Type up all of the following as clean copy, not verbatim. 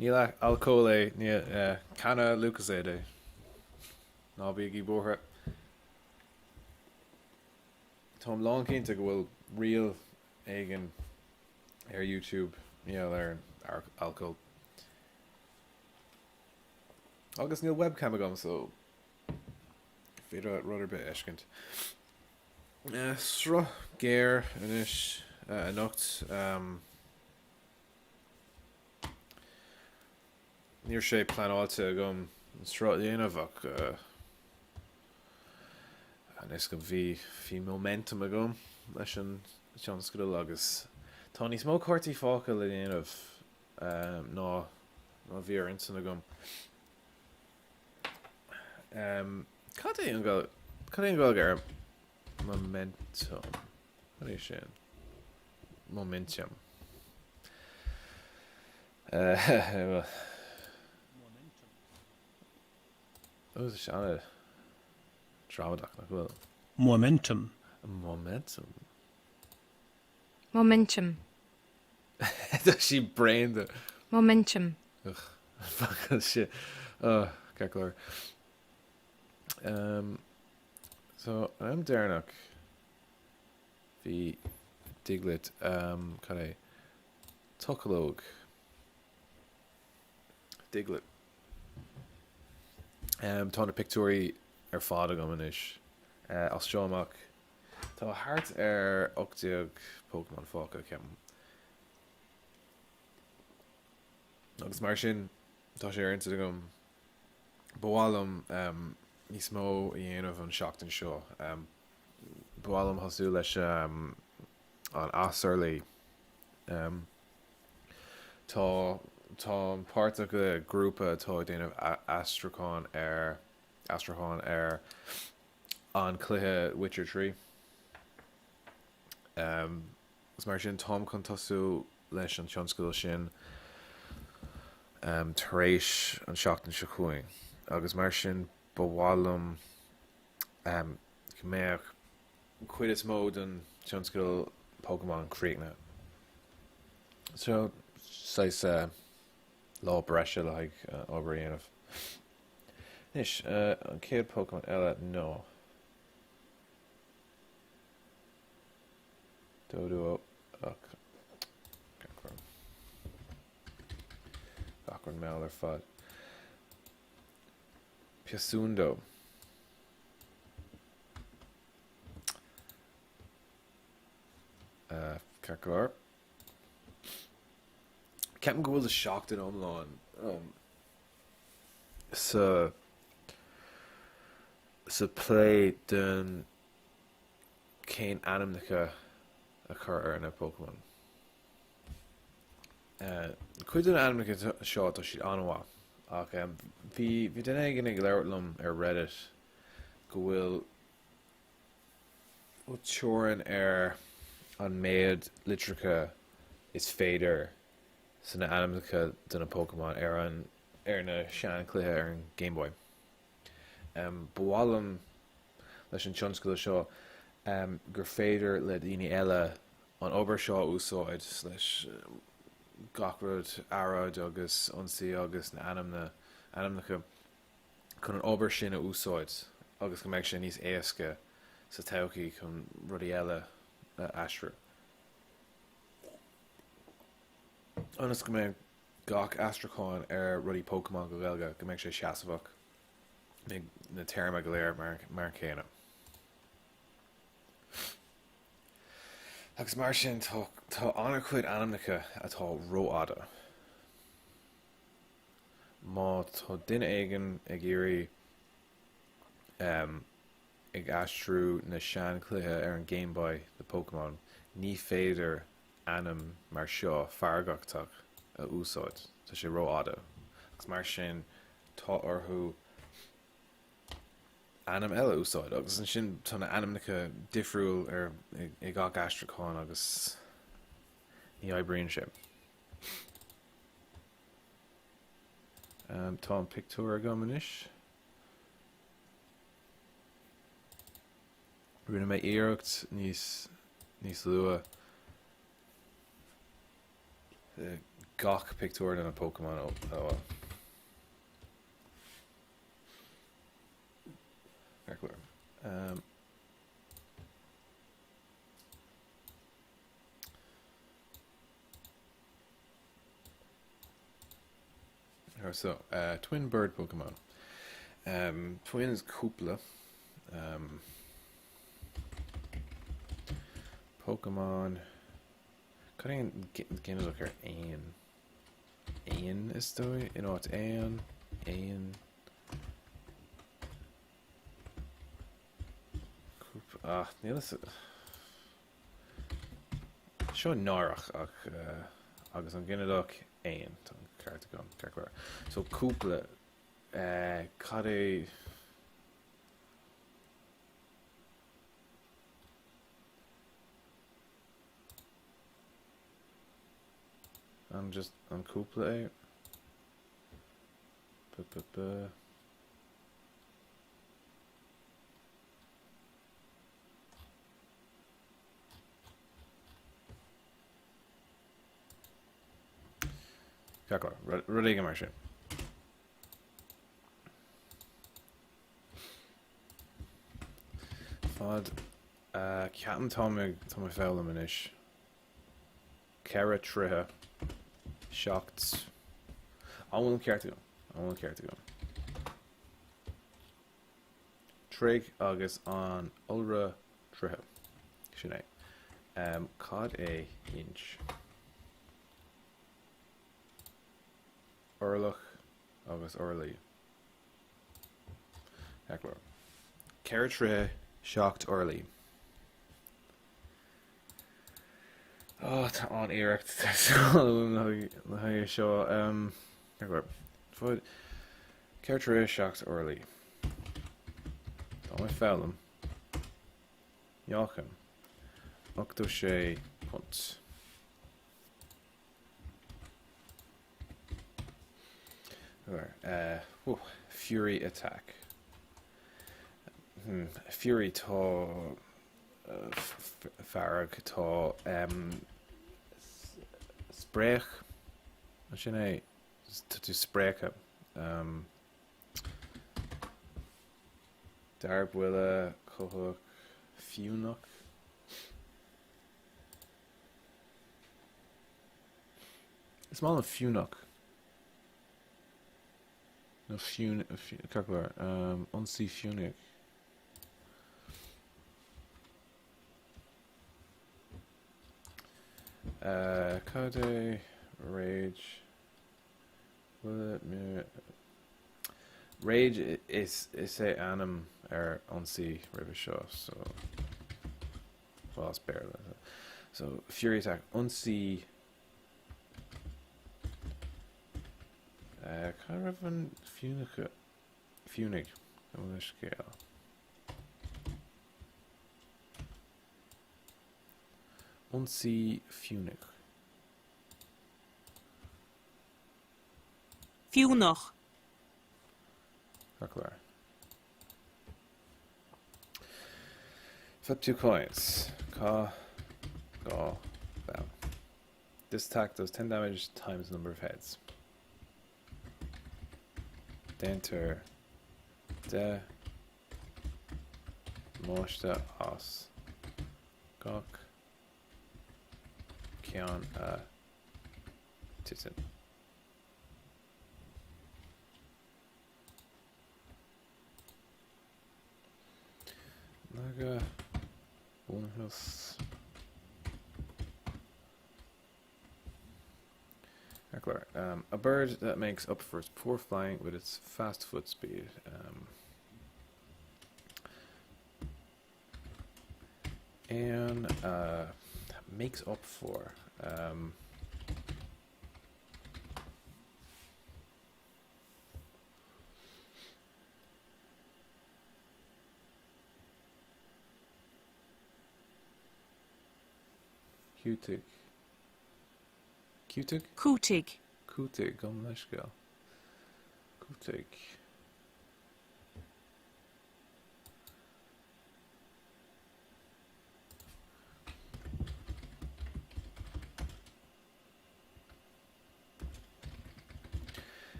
Ní alcól é, ní canna Lucozade é. Ná bígí buartha. Táim lánchinnte go bhfuil reel éigin ar YouTube níl ar an alcól. Agus níl webcam agam so féidir rud ar bith a fheiscint. Sruth géar anois anocht. Ní raibh sé pleanáilte agam an sruth a dhéanamh ach anois go bhí bhí momentum agam leis an tionscadal agus tá níos mó cártaí fágtha le déanamh ná ná bhí ar intinn agam. Cad é an cad é an Ghaeilge ar momentum? Cad é sin? Móiminteam. Ó, tá sé an-dramadach, nach bhfuil? Momentum. Momentum. Móiminteam. Tá sí bréan de. Móiminteam. Ugh, focal sin. Oh, ceart go leor. Um, so, an am deireanach, bhí Diglett, um, cad é? Trucalóg. Diglett. Um, tá na pictiúirí ar fad agam anois. Uh, as seo amach, tá thart ar 18 Pokémon fágtha, ceapaim. Agus mar sin, tá sé ar intinn agam Ba mhaith liom níos mó a dhéanamh an seachtain seo. Ba mhaith liom thosú leis an asarlaí. Tá táim páirteach i grúpa atá ag déanamh aistriúchán ar aistriúchán ar an cluiche Witcher 3. Agus mar sin táim chun tosú leis an tionscadal sin tar éis an seachtain seo chugainn agus mar sin ba mhaith liom go mbeadh an chuid is mó den tionscadal Pokémon críochnaithe. So, saghas lá breise le haghaidh obair a dhéanamh. Anois, an chéad Pokémon eile ná. Doduo ach gach rud mall ar fad. Piasundo. Ceart go leor. Ceapaim go bhfuil seachtain iomlán sa sa plé den cén ainmneacha a chur ar na Pokémon. Cuid de na ainmneacha seo tá siad an-mhaith ach bhí bhí duine éigin ag labhairt liom ar Reddit go bhfuil bhfuil teorainn ar an méid litreacha is féidir sna ainmneacha de na Pokémon ar an ar na seanchluiche ar an Game Boy. Ba mhaith liom leis an tionscadal seo gur féidir le daoine eile an obair seo a úsáid leis gach rud, earráid agus ionsaí agus na ainmne, ainmneacha, chun an obair sin a úsáid agus go mbeidh sé níos éasca sa todhchaí chun rudaí eile a aistriú. Ionas go mbeidh gach aistriúchán ar rudaí Pokémon go Gaeilge, go mbeidh sé seasmhach. na téarmaí go léir mar an chéanna. Agus mar sin tá tá an-chuid ainmneacha atá rófhada. Má tá duine éigin ag iarraidh ag aistriú na seanchluiche ar an Game Boy do Pokémon, ní féidir ainm mar seo, Feargachtach, a úsáid. Tá sé rófhada. Agus mar sin tá orthu ainm eile a úsáid agus ansin tá na ainmneacha difriúil ar i gach aistriúchán agus ní oibríonn sé. Tá an pictiúr agam anois. Rinne mé iarracht níos níos luath. gach pictiúr de na Pokémon a fháil. Ceart go leor. Um, So, uh, twin bird Pokemon. Um, twin is cúpla. Um, Pokemon. Cad é an ginideach ar éan? Éin is dóigh? In áit éan, éin. Cúp, ah, níl a fhios. Seo náireach ach agus an ginideach éan. Tá an ceart agam, ceart go leor. So cúpla, cad é An just an cúpla é? B b b. Ceart go leor, rud éigin mar sin. Fad ceapaim tá mé tá mé ag foghlaim anois. 4 troithe 7 An bhfuil an ceart agam? An bhfuil an ceart agam? Troigh agus an iolra troithe. Sin é. Cad é inch? Orlach agus orlaí. Ceart go leor. 4 troithe, 7 orlaí. Ó, tá an-iarracht le haghaidh seo. Ceart go leor. 4 troithe, 7 orlaí. Tá mé ag foghlaim. Meáchan. 86 punt. Uh, Fury attack. Hmm, Fury tá uh, fearg tá um, spréach sin é tá tú spréachta. Um, Darbhuille cuthach fiúnach. Is maith liom fiúnach. Nó fiún, ceart go leor. Um, ionsaí fiúnach. Uh, cad é rage? Rage is is é ainm ar ionsaí roimhe seo, so well, as Béarla. So Fury Attack ionsaí uh, cá raibh an fiúnacha fiúnaigh an scéal. Ionsaí fiúnach. Fiúnach. Ceart go leor. Flip two coins. Caith dhá bhonn. This attack does 10 damage times the number of heads. Déantar 10 damáiste as gach ceann a titeann. Naga Bonus. Um, a bird that makes up for its poor flying with its fast foot speed. Um, and uh, makes up for. Um, Cúitigh. Cúitigh? Cúitigh. Cúitigh, gabh mo leithscéal. Cúitigh.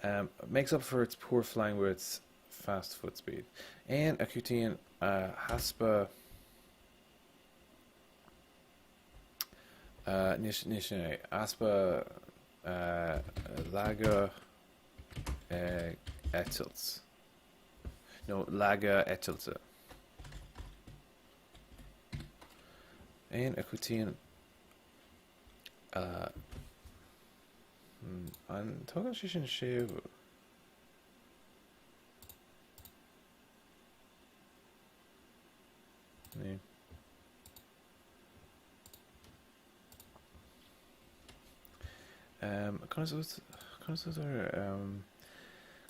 Um, makes up for its poor flying with its fast foot speed. Éan a chruthaíonn a heaspa Ní sin é. Easpa laige eitilt. Nó laige eitilte. Éan a chruthaíonn An dtugann sé sin séimhiú? Ní. Um, conas ús, conas ús ar, um,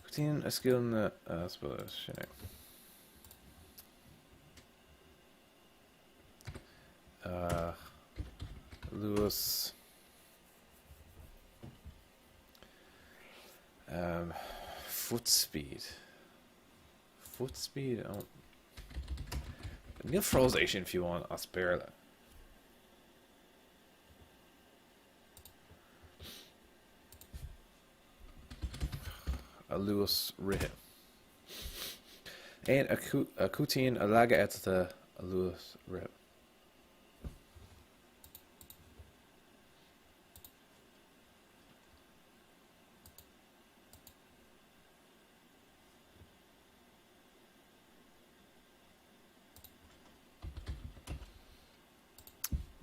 Cruthaíonn a scileanna, uh, sin é. Uh, luas um, foot speed. Foot speed? Oh. Níl frása é sin fiú amháin as Béarla. A luas rite. Éan a chúitíonn a laige eitilte a luas rite.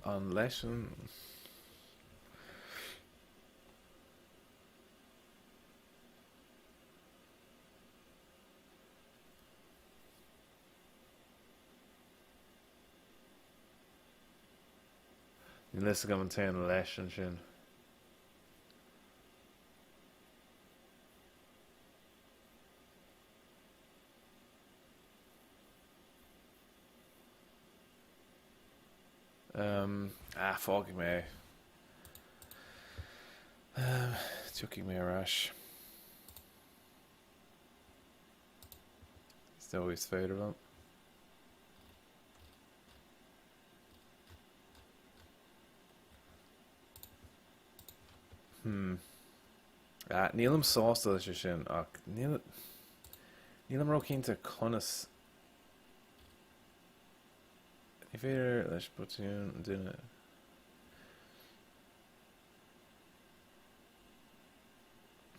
An leis an. Níl fhios agam an dtéann leis ansin. Um, ah, fágfaidh mé é. Um, tiocfaidh mé ar ais. Is dóigh is féidir liom. Hmm. Ah, nílim sásta leis sin ach níl nílim róchinnte conas ní féidir leis botún duine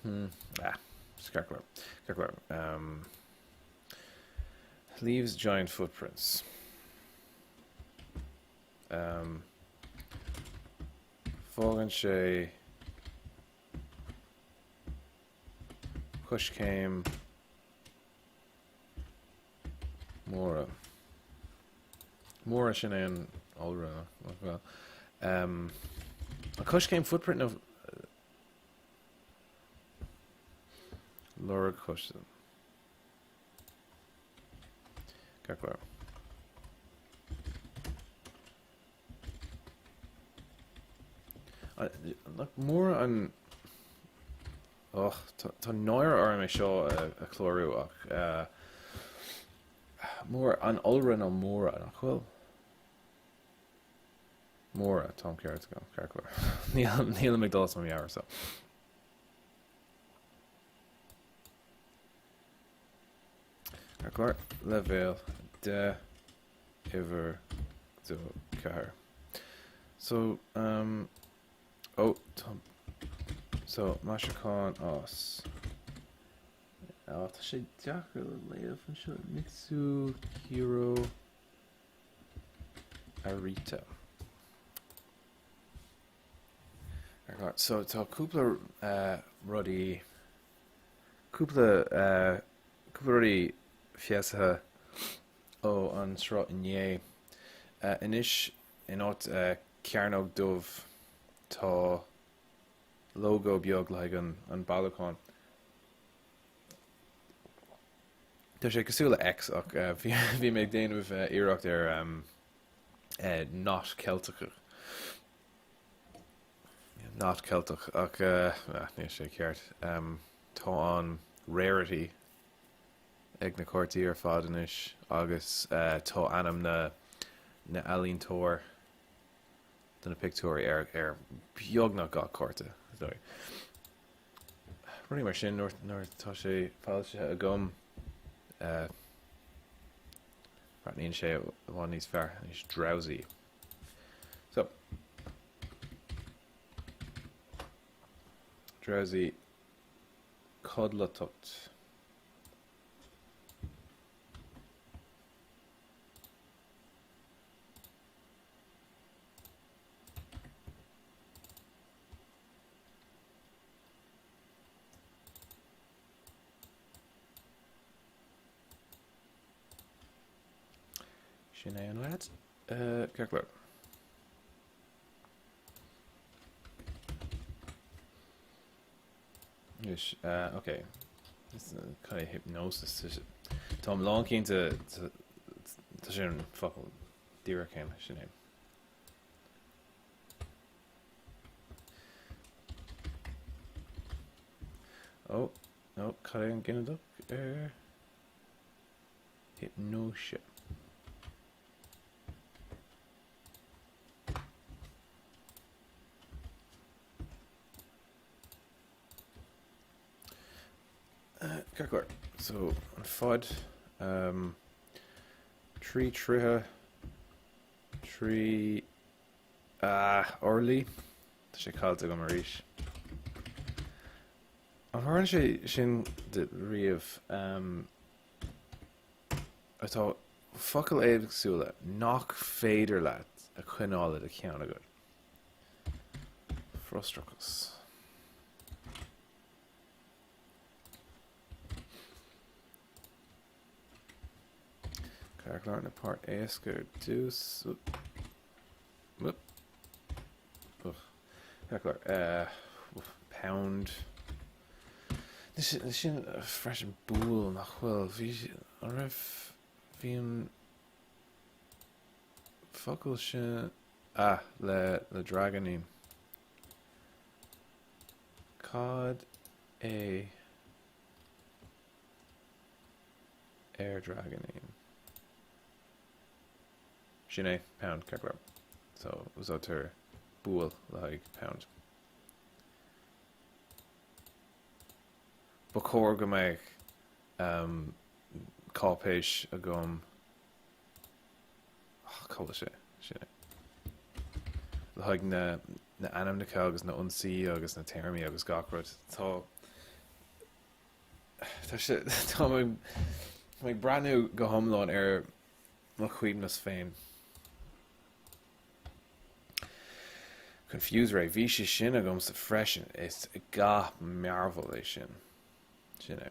Hmm. Ah, ceart go leor. Ceart go leor. Um, leaves giant footprints. Um, fágann sé coiscéim móra. Móra sin é an iolra. Well, um, a coiscéim footprint nó lorg cois. Ceart go leor. Nach mór an Och, tá náire orm é seo a chlárú ach mór an iolra nó móra, nach bhfuil? Móra, tá an ceart agam, ceart go leor. Nílim ag dul as mo mheabhair so. Ceart go leor, leibhéal 10, uimhir 2, 4. So, um, oh, tá, so, maisiúchán as. Oh, tá sé deacair le léamh anseo. Mitsuhiro Arita. So tá cúpla uh, rudaí cúpla uh, cúpla rudaí feabhsaithe ó an sruth inné. Uh, anois in áit uh, cearnóg dubh tá lógó beag le haghaidh an, an bailiúchán. Tá sé cosúil le X ach uh, bhí, bhí mé ag déanamh uh, iarracht ar um, uh, not Ceilteach. Not Ceilteach ach uh, níl sé ceart. Um, tá an rarity ag na cártaí ar fad anois agus uh, tá ainm na na ealaíontóir do na pictiúirí ar ar beagnach gach cárta. Rudaí mar sin nuair atá sé foilsithe agam breathnaíonn sé i bhfad níos fearr, níos drowsy. So, drowsy codlatacht. Sin é an leaid. Ceart go leor. Anois, ok. Cad é hypnosis? Táim lánchinnte tá sé an focal díreach céanna, sin é. Ó, nó cad é an ginideach ar hiopnóise? Ceart go leor. So, an fad, 3 troithe, 3 ah, orlaí. Tá sé caillte agam arís. An tharla sé sin duit riamh? Atá focail éagsúla nach féidir leat a choinneáil i do cheann agat. Frustrachas. Ceart go leor na páirt éasca ar dtús. Ceart go leor. Pound. Sin freisin buail nach bhfuil. Bhí an raibh bhí an focal sin ah le le draighneáin. Cad é ar draighneáin. Sin é, pound, ceart go leor. So, úsáidtear buail le haghaidh pound. Ba chóir go mbeadh um, cáipéis agam oh, cá bhfuil sé? Sin é. Le haghaidh na, na ainmneacha agus na ionsaí agus na téarmaí agus gach rud. Tá Tá sé, tá mé ag breathnú go hiomlán ar mo chuimhneas féin. Confuse Ray, bhí sé sin agamsa freisin, is ga mearbhaill é sin. Sin é.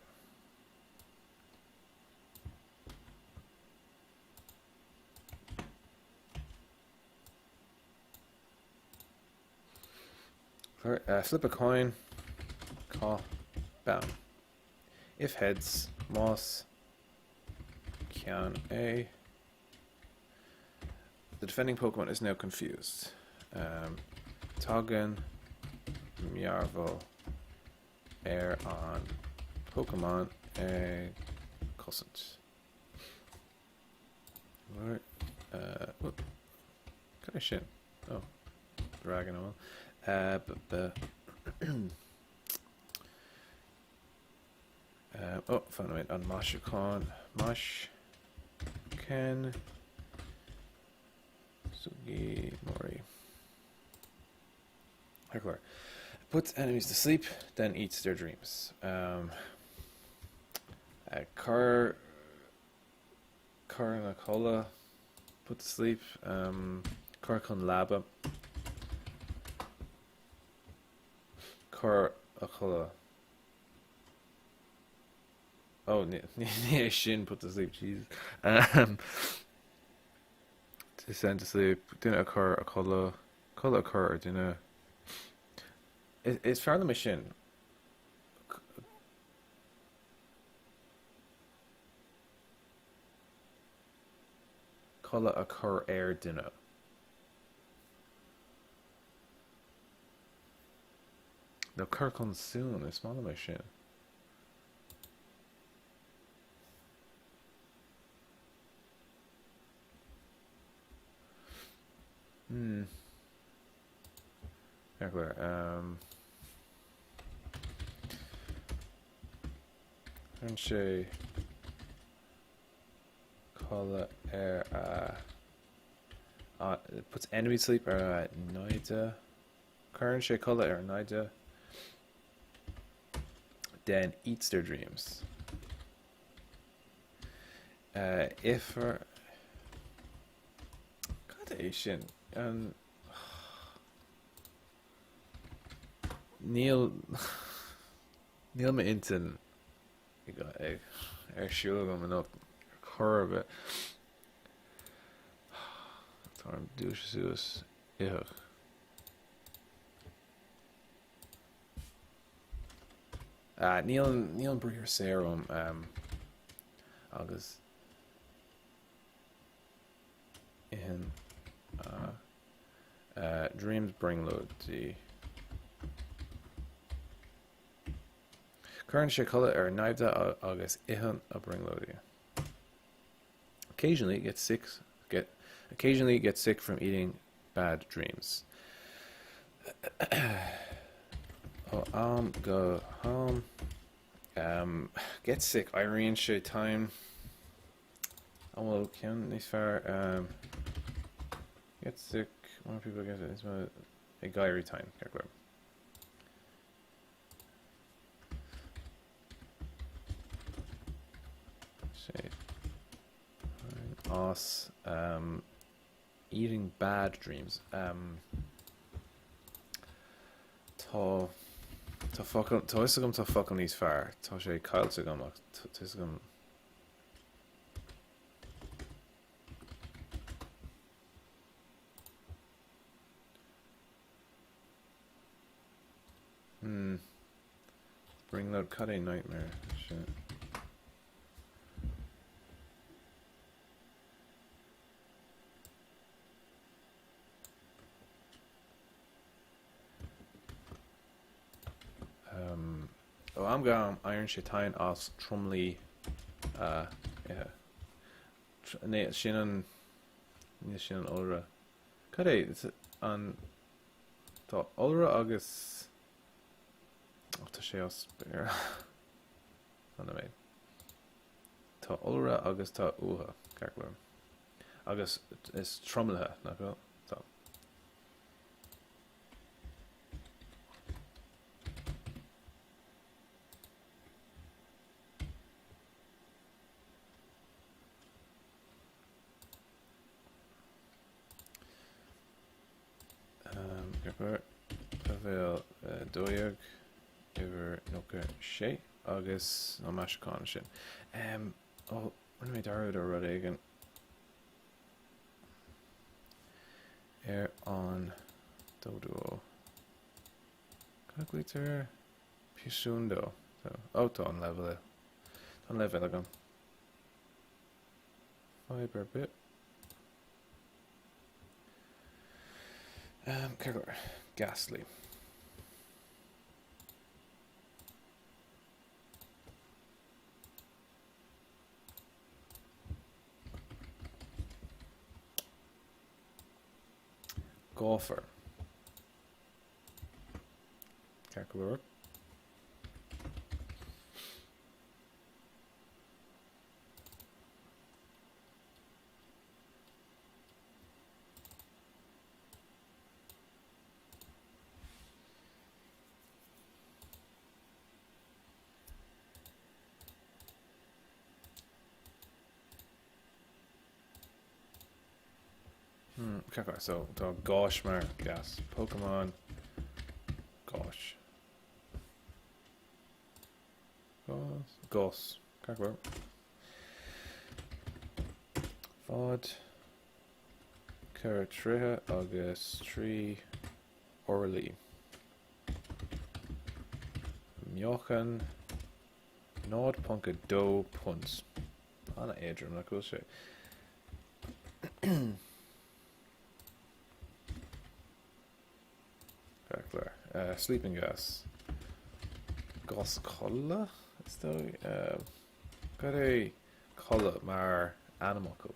Flip a coin, caith bonn. If heads, más ceann é. The defending Pokemon is now confused. Um, tagann mearbhall ar an Pokemon ag cosaint. Right. Uh, cad é sin? Oh, dragon oil. Uh, b b uh, oh, fan nóiméad, an maisiúchán. Mais Ken Sugimori. Heckler. Puts enemies to sleep, then eats their dreams. Um, uh, cuir Cuir a chodladh, put to sleep, cuir chun leaba, cuir a chodladh. Oh, ní é sin put to sleep, Jesus. Um, to send to sleep, duine a chur a chodladh, codladh a chur ar duine. Is fearr liom é sin. Codladh a chur ar duine. Nó cur chun suain, is maith liom é sin. Hmm. Cuireann sé codladh ar a puts enemy to sleep ar a naimhde. Cuireann sé codladh ar a naimhde. Then eats their dreams. Uh, Uimhir Cad é sin? An Níl Níl m'intinn ag ar siúl agam anocht ar chor ar bith. Tá orm dúiseacht suas itheadh. Ah, níl níl an briathar saor uaim um, agus itheann uh, uh, dreams brionglóidí. Cuireann sé codladh ar a naimhde agus itheann a brionglóidí. Occasionally get sick get occasionally get sick from eating bad dreams. Ó am go ham um, get sick éiríonn sé tinn an bhfuil ceann níos fearr um, get sick more people get it ag éirí tinn ceart go leor. Sé as um, eating bad dreams. Um, tá tá focal tá fhios agam tá focal níos fearr tá sé caillte agam ach tá fhios agam Hmm. Brionglóid cad é nightmare. Sin. Um, ó am go ham éiríonn sé tinn as tromluí a ithe. Ní sin an ní sin an iolra. Cad é an Tá iolra agus Ach tá sé as Béarla. Fan nóiméad. Tá iolra agus tá uatha, ceart go leor. Agus is tromluithe, nach bhfuil? Tá. Leibhéal 12, uimhir 96 agus an maisiúchán sin. Ó, rinne mé dearúd ar rud éigin. Ar an Doduo. Cad a ghlaoitear air? Piasún dó. Ó, tá an leibhéal. Tá an leibhéal agam. Fadhb ar bith. Um, ceart go leor. Gastly. Gaofar. Ceart go leor. Hmm, okay, so tá gáis mar gas. Pokemon gáis. Gás. Gás. Ceart go leor. Fad. 4 troithe agus 3 orlaí. Meáchan 0.2 punt. An-éadrom, nach bhfuil sé? Ceart go leor. Uh, sleeping gas. Gás codlata, is dóigh? Uh, cad é codladh mar ainmfhocal?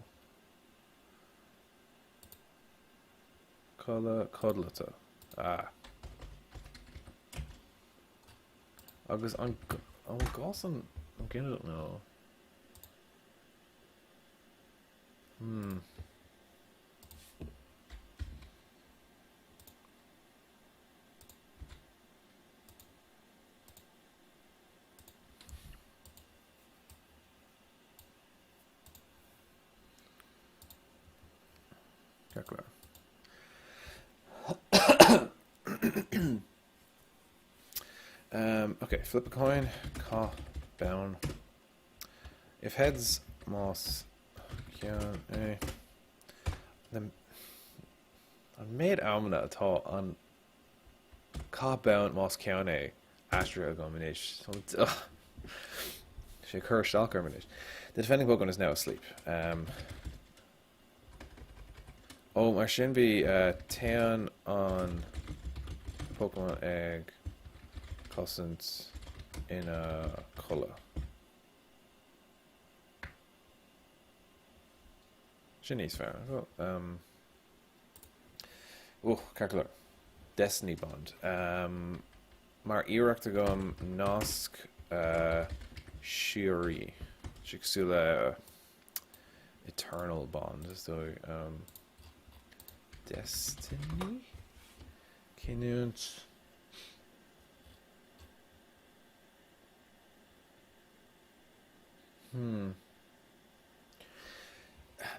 Codladh codlata. Ah. Agus an, an gás an... Giniúint nó? Hmm. Ceart go leor. Um, okay, flip a coin, caith bonn. If heads, más ceann é. An méid amanna atá an caith bonn más ceann é aistrithe agam anois. Sé ag cur isteach orm anois. The defending Pokemon is now asleep. Um, Ó, mar sin bhí téann an Pokémon ag cosaint ina chodladh. Sin níos fearr. Um, oh, ceart go leor. Destiny Bond. Um, mar iarracht agam nasc uh, síoraí. Sé cosúil le Eternal Bond is dóigh. Um, Destiny? Cinniúint. Hmm.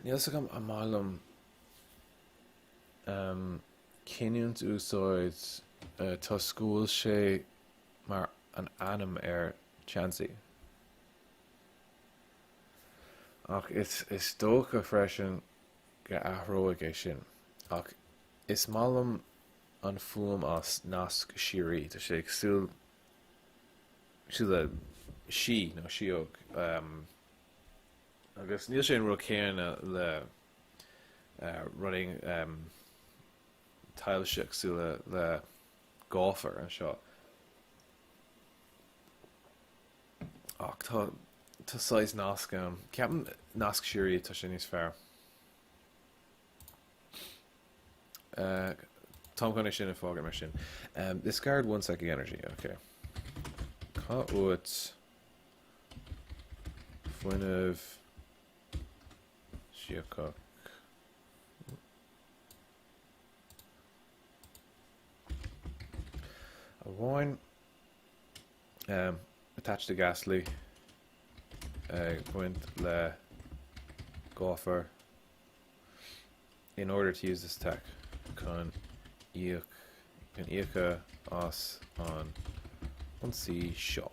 Níl fhios agam an maith liom um, cinniúint a úsáid uh, toisc go bhfuil sé mar an ainm ar Chansey. Ach is is dócha freisin go athróidh é sin. Ach is maith liom an fuaim as nasc síoraí. Tá sé cosúil cosúil le sí nó síóg. Agus níl sé an rud céanna le rudaí soilse cosúil le le gáfar anseo. Ach tá tá saghas nasc ann. Ceapaim nasc síoraí tá sé níos fearr. Táim chun é sin a fágáil mar sin. Um, discard one psychic energy, ok. Caith uait fuinneamh síocach. Amháin. Um, attach to Gastly ag baint le gáfar in order to use this attack chun íoc chun íocadh as an ionsaí seo.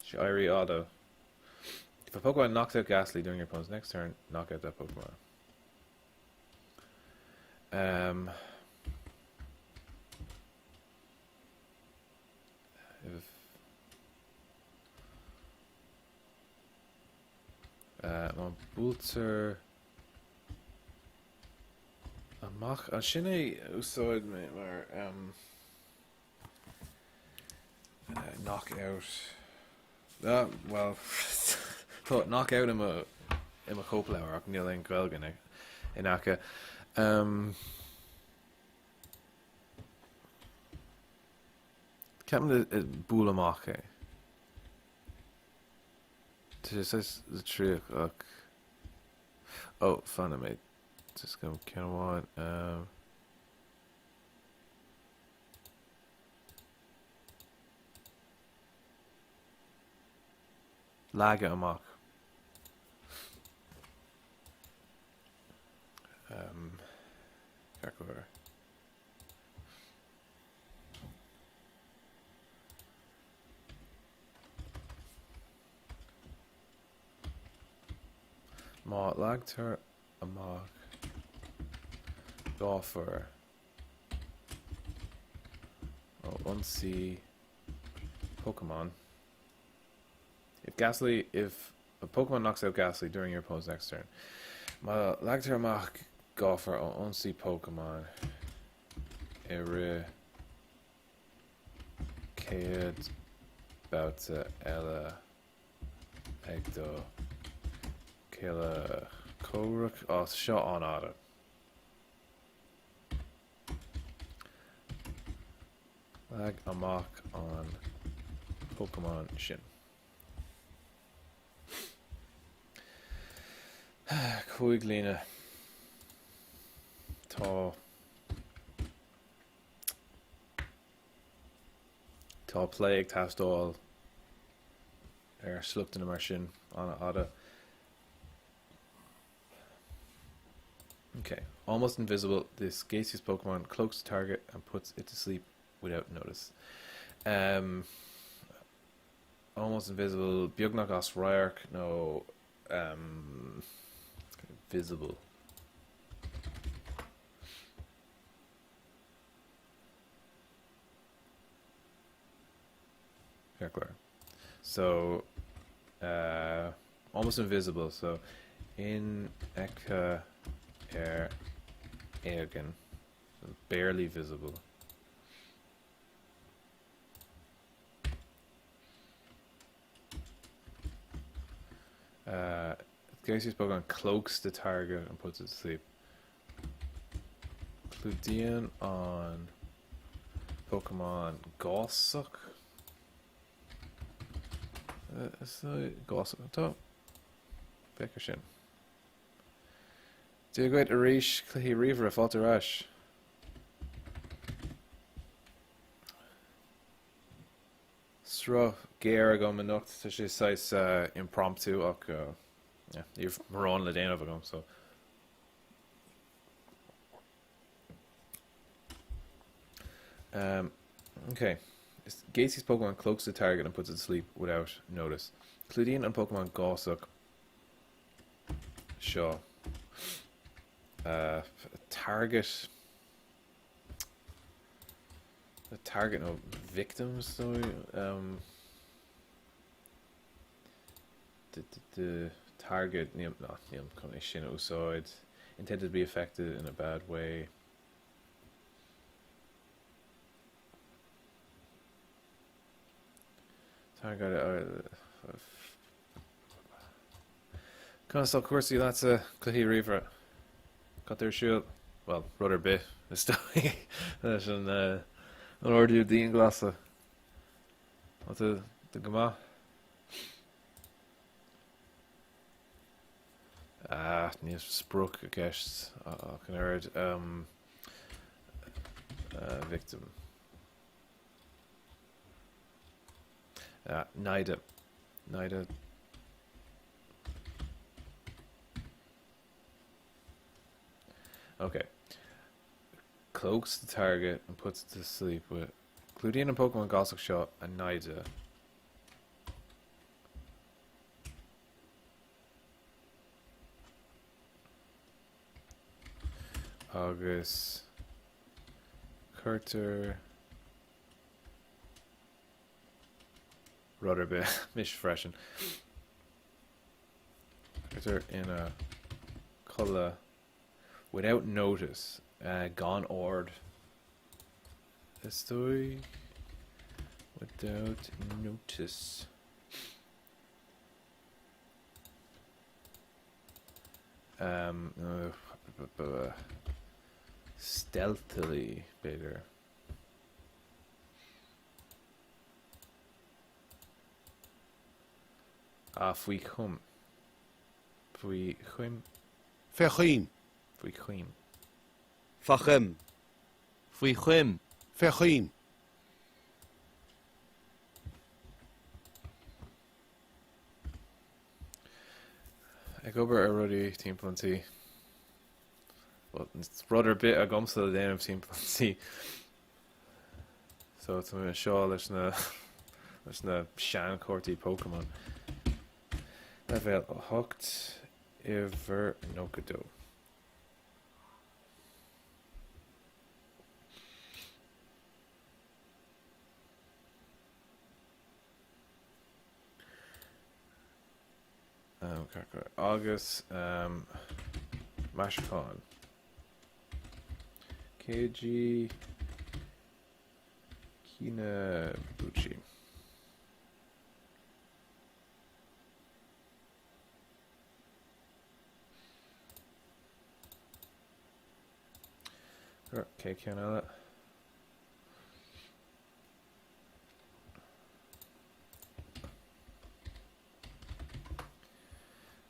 Sé éirí fhada. If a Pokemon knocks out Gastly during your opponent's next turn, knock out that Pokemon. Um, Má buailtear amach, sin é a úsáid mé mar knock out. Bhuel, tá knock out i mo i mo chóipleabhar ach níl aon Ghaeilge in aice. Ceapaim buail amach é. Tá sé saghas litríoch ach ó fan nóiméad just go ceann amháin. Um, leagadh amach. Um, ceart go leor. Má leagtar amach gáfar ó ionsaí Pokemon. If Gastly, if a Pokemon knocks out Gastly during your opponent's next turn. Má leagtar amach gáfar ó ionsaí Pokemon i rith chéad babhta eile ag do chéile comhraic. Á, tá seo an-fhada. Leag amach an Pokemon sin. 5 líne. Tá Tá plé ag teastáil ar sliochtanna mar sin, an-fhada. Ok, almost invisible, this gaseous Pokemon cloaks the target and puts it to sleep without notice. Um, almost invisible, beagnach as radharc nó um, visible. Heckler. So, uh, almost invisible, so infheicthe ar éigean, barely visible. Uh, Gaseous Pokemon cloaks the target and puts it to sleep. Clúdaíonn an Pokémon gásach. Gásach atá. Féach air sin. Dia dhuit arís, cluichí ríomhaire, fáilte ar ais. Sruth géar agam anocht, tá sé saghas impromptu ach yeah, ní raibh mórán le déanamh agam so. Um, okay. Gaseous Pokemon cloaks the target and puts it to sleep without notice. Clúdaíonn an Pokemon gásach seo uh, target the target nó victims so um, the, the, the target níl ná níl chun é sin a úsáid intended to be affected in a bad way. Target uh, Conas tá cúrsaí leatsa cluichí ríomhaire? Cad tá ar siúl? Bhuel, rud ar bith, is dóigh, leis an an ordú dianghlasála. Tá tú go maith? Ah, níl sprioc i gceist ach an oiread. Um, uh, victim. Ah, naimhde. Naimhde. Okay. Cloaks the target and puts it to sleep with Clúdaíonn an Pokémon gásach seo a naimhde. Agus cuirtear rud ar bith, mise freisin. Cuirtear ina chodladh without notice, uh, gan aird. Is dóigh without notice. Um, uh, stealthily, b'fhéidir. Ah, faoi choim. Faoi choim. Fé choim. Faoi choim. Fa choim. Faoi choim. Fé choim. Ag obair ar rudaí timpeall an tí. Bhuel, rud ar bith agamsa le déanamh timpeall an tí. So tá mé anseo leis na leis na seanchártaí Pokémon. Leibhéal 8, uimhir 92. Um, agus um, maisiúchán. Keiji Kinebuchi. Ok, ceann eile.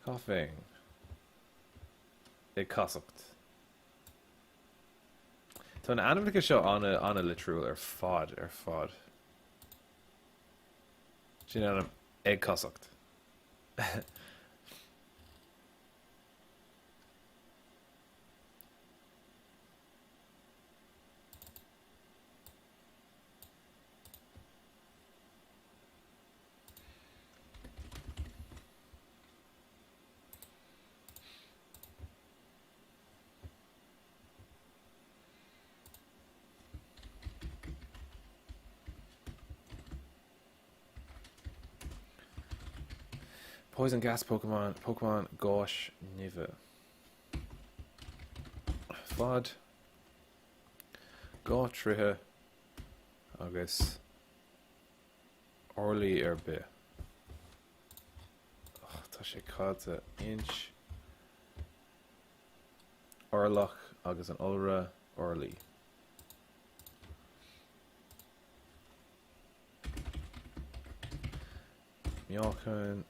Coughing. Ag casacht. Tá na ainmneacha seo an-litriúil ar fad, ar fad. Sin ainm ag casacht. Poison gas Pokemon, Pokemon gáis nimhe. Fad 2 troithe agus orlaí ar bith. Tá sé caillte. Inch. Orlach agus an iolra orlaí. Meáchan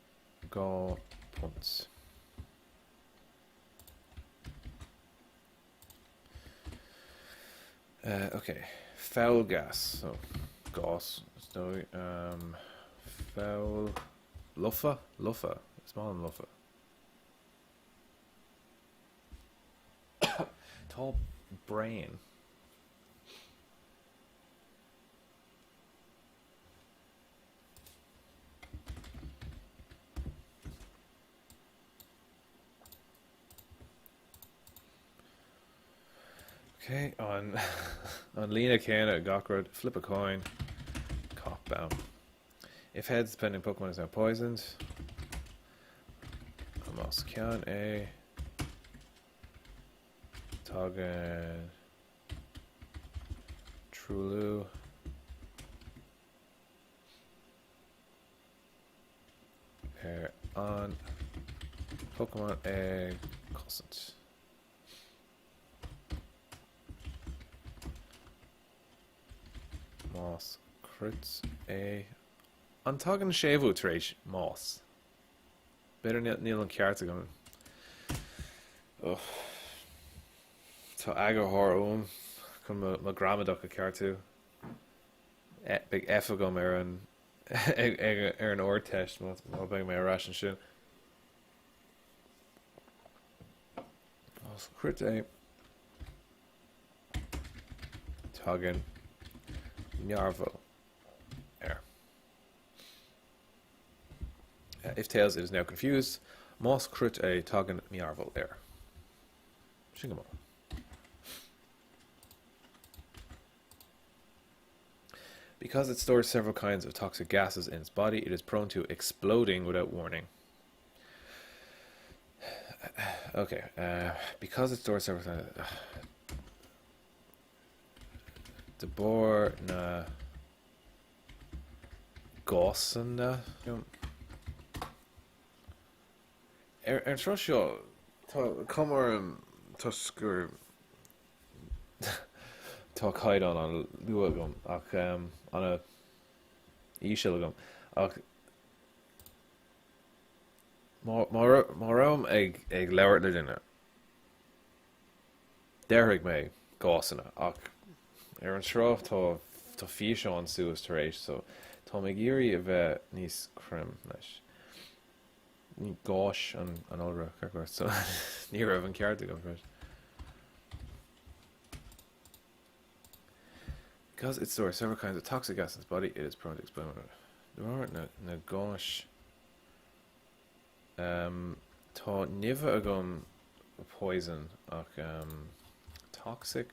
2 punt. Uh, ok, foul gas, so gás, is dóigh. Um, foul, lofa, lofa, is maith liom lofa. Tá braon. Ok, an an líne céanna ag gach rud, flip a coin, cop bam. If heads, the pending Pokemon is now poisoned. Más ceann é tagann truailliú. Ar an Pokémon ag cosaint. Más crit é. An tagann séimhiú tar éis más? B'fhéidir níl an ceart agam. Ugh. Tá eagarthóir uaim chun mo ghramadach a cheartú. Beidh F agam ar an ar an Ardteist má beidh mé ar ais ansin. Más crit é tagann mearbhall air. If tails it is now confused. Más crit é tagann mearbhall air. Sin go maith. Because it stores several kinds of toxic gases in its body, it is prone to exploding without warning. Okay, uh, because it stores several kinds of, uh, de bharr na gásanna. Ar an tráth seo, tá cuma orm toisc gur Tá caighdeán an-luath agam ach an-íseal agam ach má raibh ag ag labhairt le duine déarfaidh mé gásanna ach ar an tráth tá tá físeán suas tar éis so táim ag iarraidh a bheith níos cruinn leis. Ní gáis an iolra ceart go leor so ní raibh an ceart agam freisin. Because it stores several kinds of toxic gas in its body, it is prone to exploding. De bharr na, na gáis um, tá nimhe agam poison ach um, toxic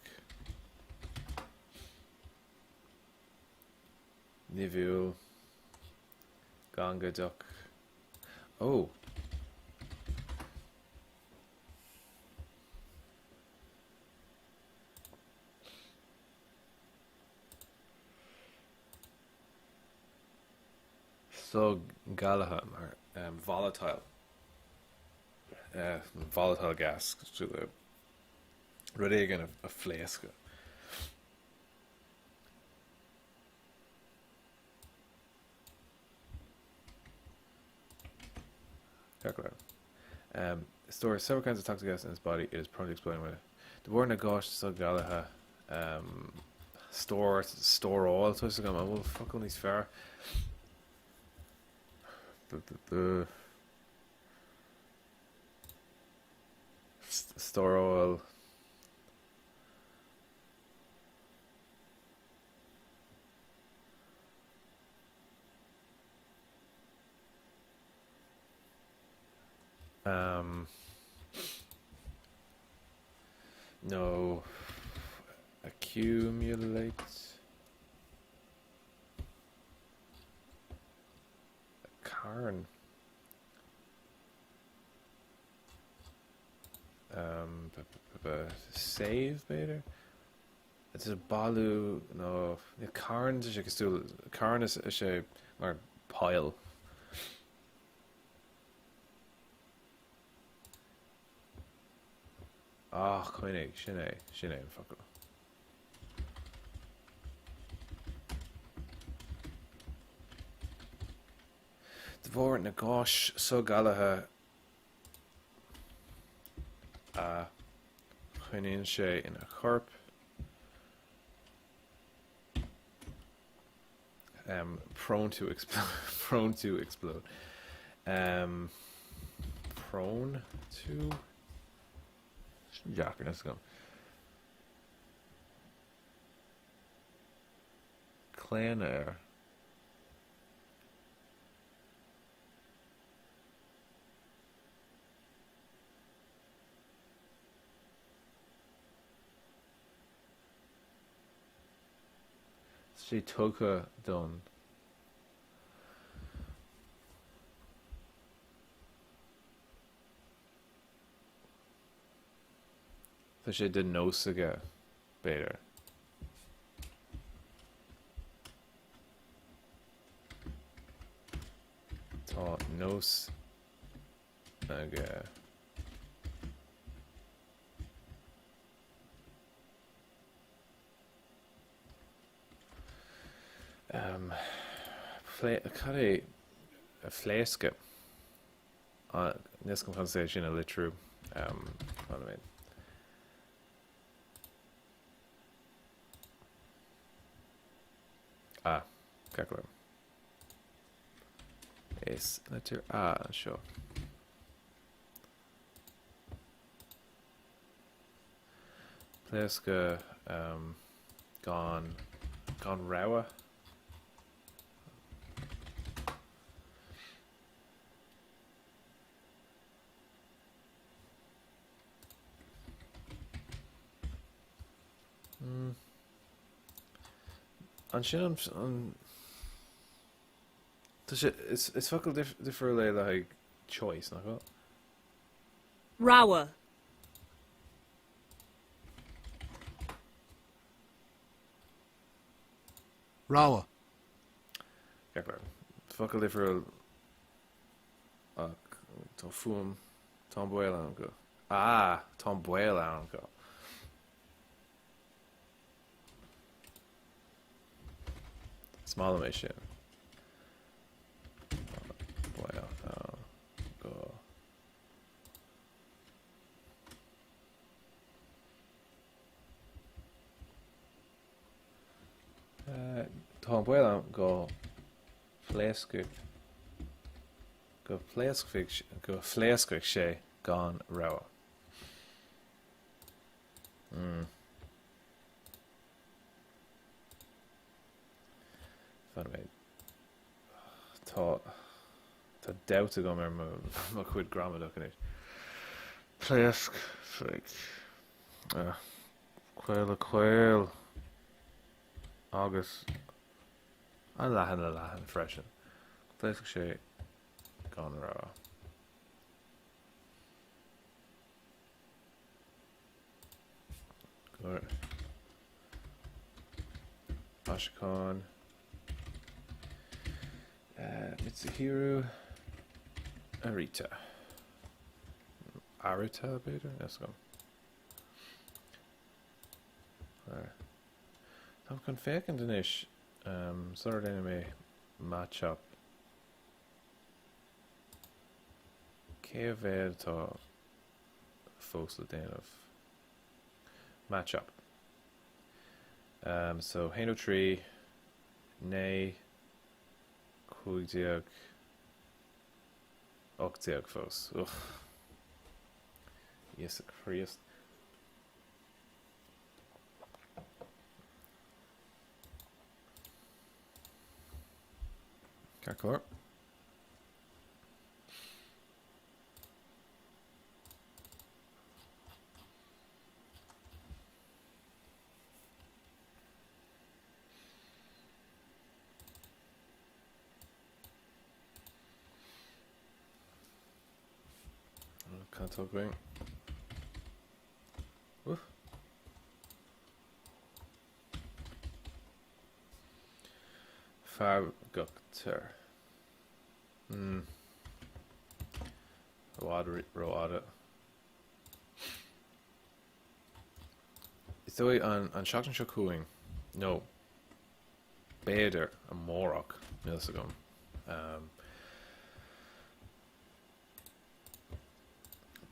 nimhiúil Gangaideach. Ó! So-ghalaithe mar volatile. Volatile gas. Rud éigin a phléascadh. Ceart go leor. Um, stores several kinds of toxic gas in its body, it is prone to exploding when De bharr na gáis so-ghalaithe um, stór, stóráil, tá fhios agam, an bhfuil focal níos fearr? B, b, b. Stóráil. Um, nó accumulate carn. Um, save b'fhéidir? Is é bailiú nó carn tá sé cosúil carn is é mar pile. Ah, cuimhnigh, sin é, sin é an focal. De bharr na gáis so-ghalaithe a choinníonn sé ina chorp, um, prone to explode, prone to explode, um, prone to, sin deacair, níl a fhios agam. Claonadh air. Tá sé tugtha don. Tá sé de nós aige, b'fhéidir. Tá nós aige. Um, cad é a phléascadh? Níl a fhios agam conas é sin a litriú. Um, fan nóiméad. Ah, ceart go leor. Is litir A anseo. Pléascadh um, gan, gan rabhadh. Mm. Ansin an, an Tá sé, is, is focal dif, difriúil é le haghaidh choice, nach bhfuil? Rogha. Rogha. Ceart go leor. Focal difriúil ach tá fuaim, tá an baol ann go. Ah, tá an baol ann go. Is maith liom é sin. Baol ann go. Tá an baol ann go phléascfaidh go phléascfaidh go phléascfaidh sé gan rabhadh. Mm. Fan nóiméad. Tá tá dabht agam ar mo mo chuid gramadach anois. Pléascfaidh. Ah. Caol le caol agus an leathan le leathan freisin. Pléascfaidh sé gan rabhadh. Aistriúchán Mitsuhiro Arita. Arita, b'fhéidir? Níl a fhios agam. Táim chun féachaint anois sula ndéanfaidh mé Machop. Cé mhéad atá fós le déanamh? Match up. Um, so, 1 nó 3, 9, 15, 18 fós. Ugh. Íosa Críost. Ceart go leor. Cad tá againn? Uff. Feargachtar. Hmm. I bhfad rófhada. Is dóigh an an seachtain seo chugainn, nó b'fhéidir amárach, níl fhios agam. Um,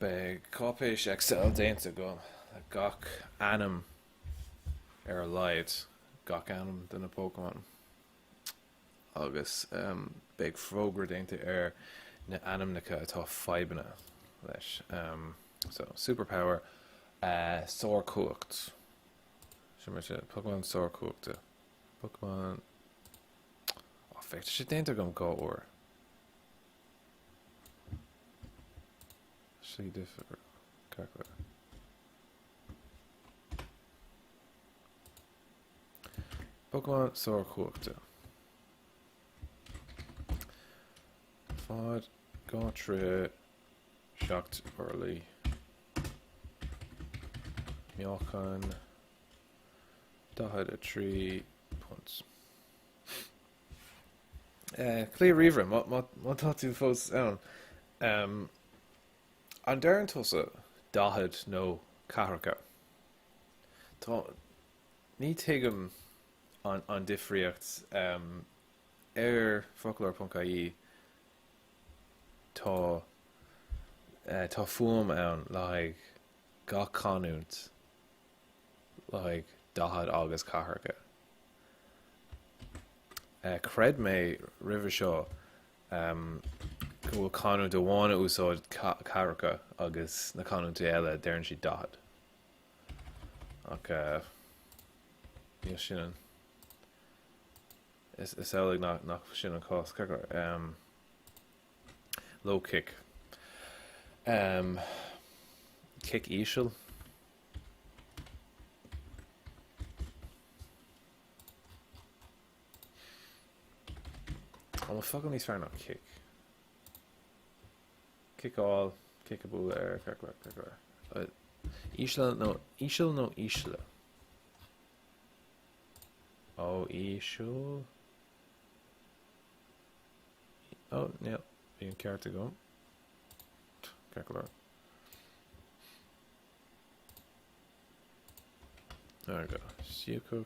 beidh cáipéis Excel déanta agam le gach ainm ar a laghad, gach ainm de na Pokémon. Agus beidh fógra déanta ar na ainmneacha atá fadhbanna leis. So, superpower, sárchumhacht. Sin mar sin, Pokémon sárchumhachta. Pokémon... Ó, féach, tá sé déanta agam 2 uair. Slí difriúil. Ceart go leor. Pokémon sárchumhachta. Fad 2 troithe 7 orlaí. Meáchan 43 punt. Cliath ríomhaire, má tá tú fós ann. An deireann tusa 40 nó ceathracha? Tá, ní tuigim an difríocht. Ar foclóir.ie tá tá fuaim ann le haghaidh gach canúint le haghaidh 40 agus ceathracha. Chreid mé roimhe seo go bhfuil canúint amháin a úsáid ceathracha agus na canúintí eile deireann siad 40. Ach níl sin an is amhlaidh nach sin an cás. Ceart go leor. Low kick. Cic íseal. An bhfuil focal níos fearr ná cic? Ciceáil, cic a bualadh air, ceart go leor, ceart go leor. Ísle nó íseal nó ísle? Ó, íseal. Ó, níl, bhí an ceart agam. Ceart go leor. There we go. Síocach.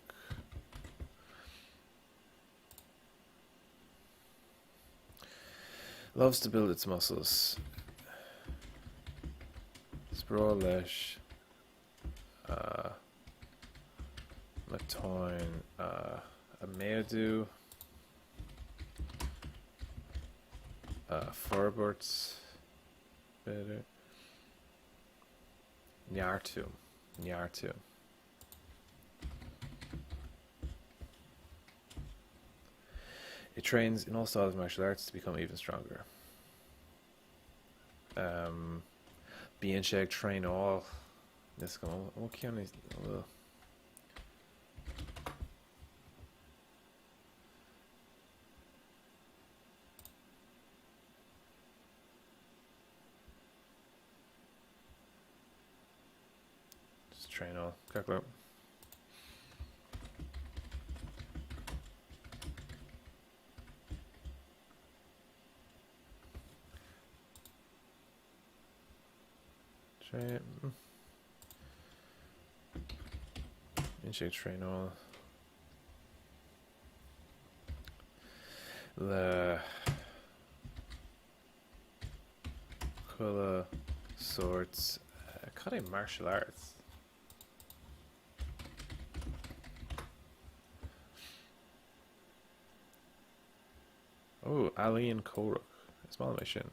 Loves to build its muscles. Is breá leis a matáin a mhéadú, a forbairt, b'fhéidir. Neartú, neartú. It trains in all styles of martial arts to become even stronger. Um, bíonn sé ag traenáil níos go ó ceann níos Just traenáil. Ceart go leor. Train. Bíonn sé ag traenáil le. Chuile sórt. Cad é martial arts? Ó, ealaíon comhrac. Is maith liom é sin.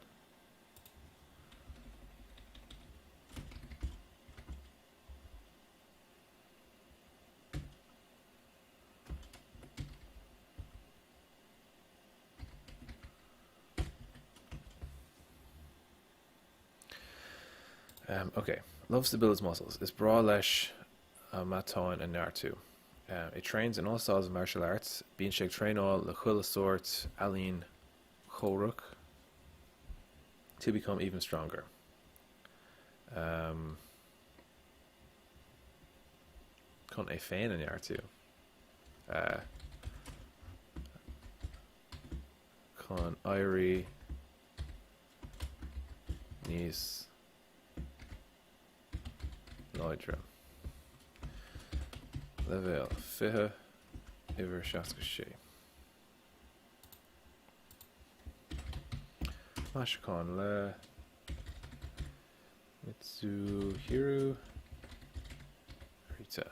Um, ok. Loves to build his muscles. Is breá leis a mhatáin a neartú. Um, he trains in all styles of martial arts. Bíonn sé ag traenáil le chuile sórt ealaín chomhrac to become even stronger. Um, chun é féin a neartú. Uh, chun éirí níos láidre. Leibhéal 20, uimhir 66. Maisiúchán le Mitsuhiro Arita.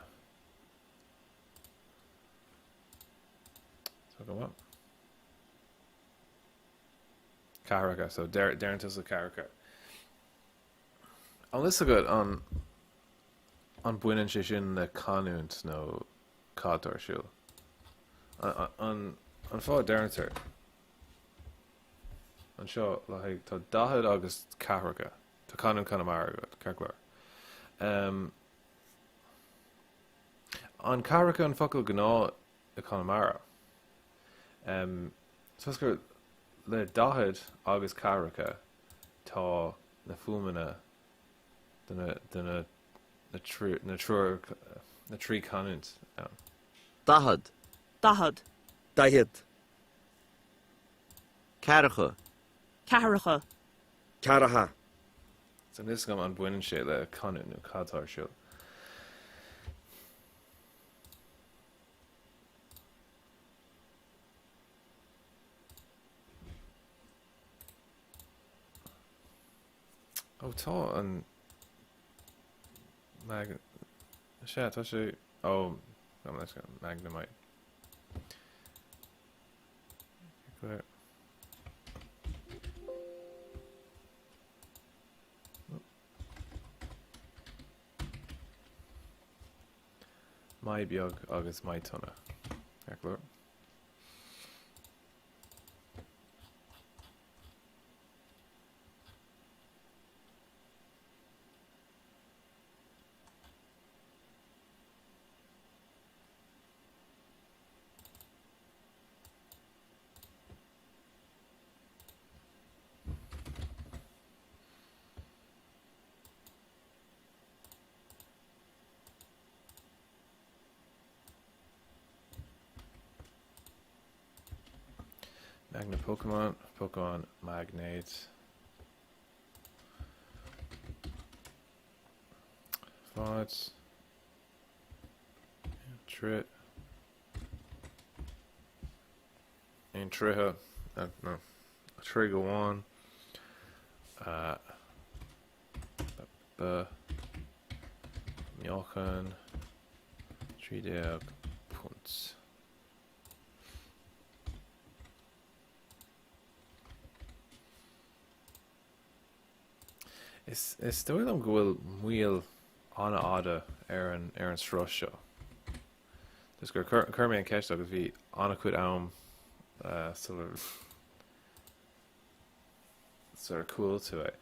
Tá go maith. Ceathracha, so deireann tusa ceathracha. An bhfuil fhios agat an an baineann sé sin le canúint nó cad tá ar siúl? An an fáth a deireantar anseo le haghaidh tá 40 agus ceathracha, tá canúint Chonamara agat, ceart go leor. Um, An ceathracha an focal gnáth i Conamara? Toisc gur le 40 agus ceathracha tá na fuaimeanna de na de na na triúr na trí canúint ann. 40. 40. 40. Ceathracha. Ceathracha. Ceathracha. So níl fhios agam an baineann sé le canúint nó cad tá ar siúl. Ó tá an mag sea tá sé ó Magnemite. Maigh beag agus maigh tona. Ceart go leor. Magna Pokemon, Pokemon Magnate. Thoughts. Trit. Aon tríocha, no, troigh amháin, b, meáchan, 13 punt. Is dóigh liom go bhfuil moill an-fhada ar an ar an sruth seo. Just gur chuir mé an ceist agus bhí an-chuid am sular sular chuala tú é.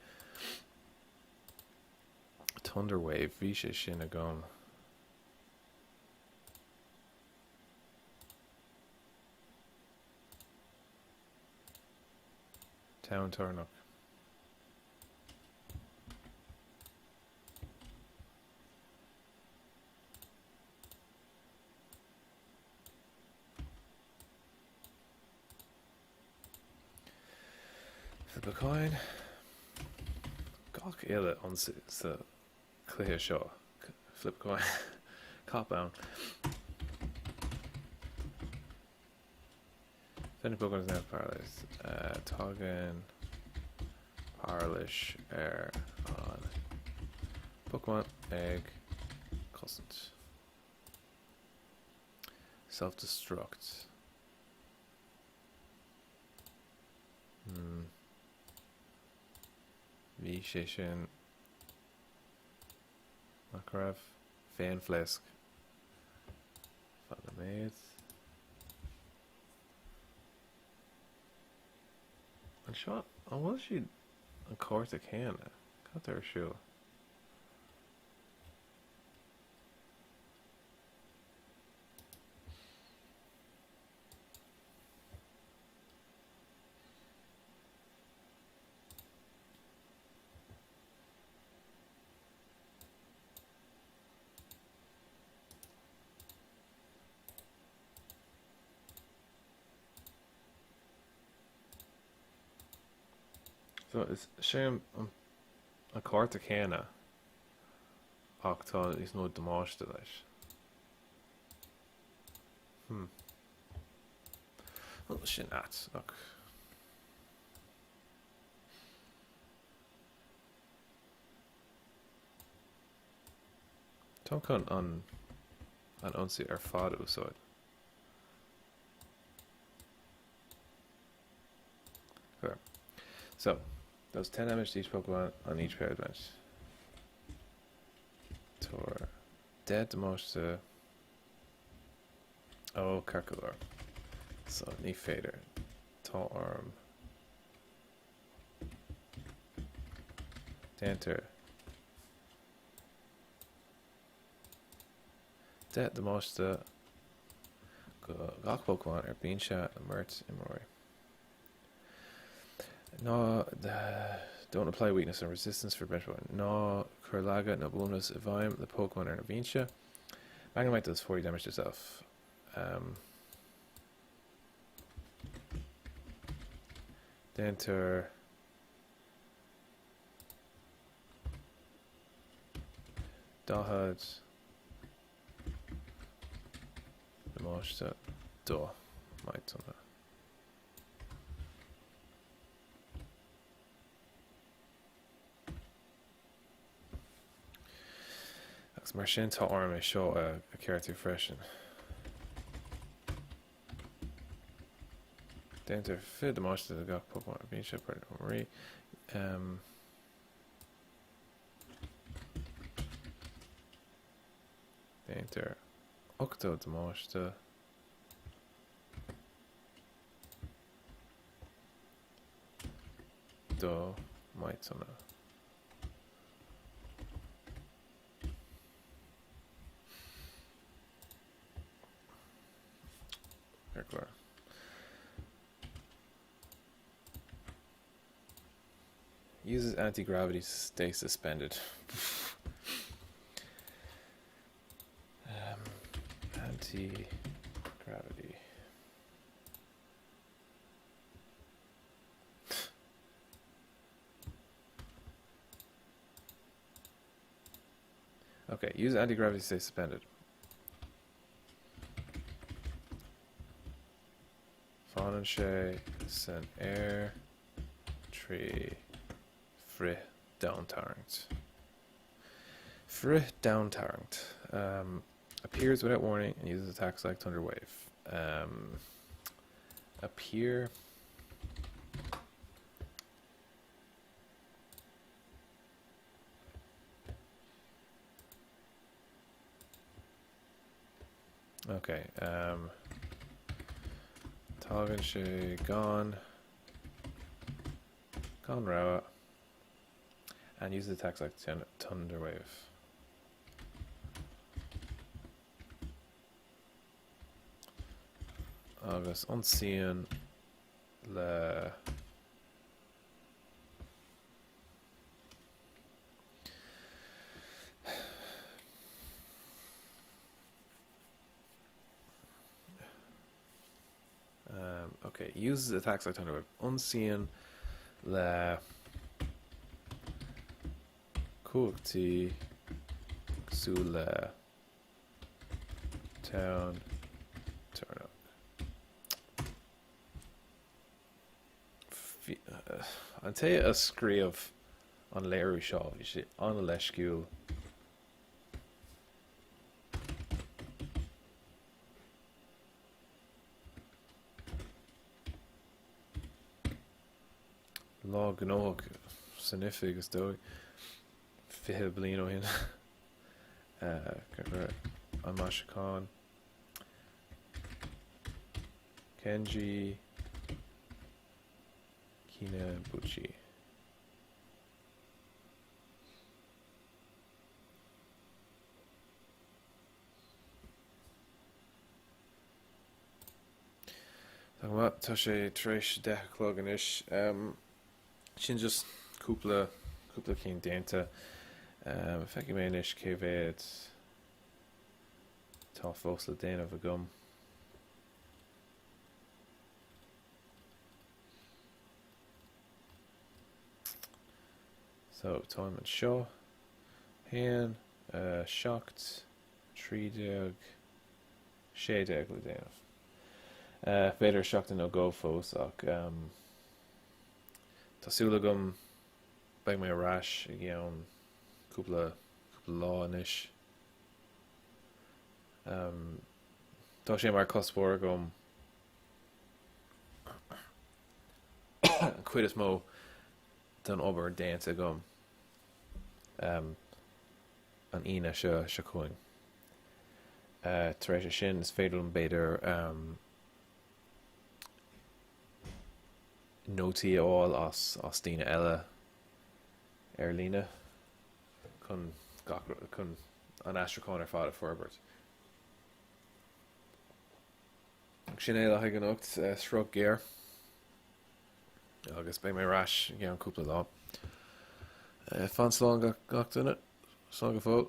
Thunderwave, bhí sé sin agam. Tonn Toirneach. Flip a coin. Gach uile ionsaí sa chluiche seo. Flip coin. Cop ann. Defending Pokemon is now paralyzed. Tagann Pairilis ar an Pokémon ag cosaint. Self-destruct. Hmm. Bhí sé sin nach raibh? Féinphléasc. Fan nóiméad. Anseo, an bhfuil siad an cárta céanna? Cad tá ar siúl? So is sé an cárta céanna ach tá níos mó damáiste leis. Hmm. Well, sin ait ach. Táim chun an an ionsaí ar fad a úsáid. Sure. So, does 10 damage to each Pokemon on each pair bench. Tor. Dead damáiste. Ó, ceart go leor. So, ní féidir. Tá orm. Déantar. 10 damáiste go gach Pokémon ar binse i mbeirt imreoirí. Ná don't apply weakness and resistance for bench Pokémon. Ná cuir laige nó buanamhas i bhfeidhm le Pokémon ar an bhinse. Magnemite does 40 damage to itself. Um, déantar 40 damáiste do Mytona. Agus mar sin tá orm é seo a cheartú freisin. Déantar 20 damáiste do gach Pokémon ar binse beirt imreoirí. Um, déantar 80 damáiste do Mytona. Ceart go leor. Uses anti-gravity to stay suspended. um, anti-gravity. Okay, use anti-gravity to stay suspended. Fanann sé san aer trí frith-domhantarraingt. Frith-domhantarraingt. Um, appears without warning and uses attacks like Thunder Wave. Um, appear. Ok, um, tagann sé gan gan rabhadh and uses attacks like Thunder Wave. Agus ionsaíonn le Um, okay, uses attacks like Thunderwave. Ionsaíonn le cumhachtaí cosúil le tonn toirneach. Bhí an té a scríobh an léiriú seo, bhí sé an-leisciúil. Lá gnóthach san oifig, is dóigh, 20 bliain ó shin. An maisiúchán. Kenji Kinebuchi. Tá go maith, tá sé tar éis 10 a chlog anois. Sin just cúpla, cúpla cinn déanta. Feicfidh mé anois cé mhéad atá fós le déanamh agam. So, táim anseo. 1, 7, 13, 16 le déanamh. B'fhéidir seachtain nó dhó fós ach tá súil agam beidh mé ar ais i gceann cúpla cúpla lá anois. Tá sé mar cuspóir agam an chuid is mó den obair déanta agam an Aoine seo seo chugainn. Tar éis sin is féidir liom b'fhéidir nótaí a fháil as as daoine eile ar líne chun gach chun an aistriúchán ar fad a forbairt. Sin é le haghaidh anocht, sruth géar agus beidh mé ar ais i gceann cúpla lá. Fan slán gach duine, slán go fóill.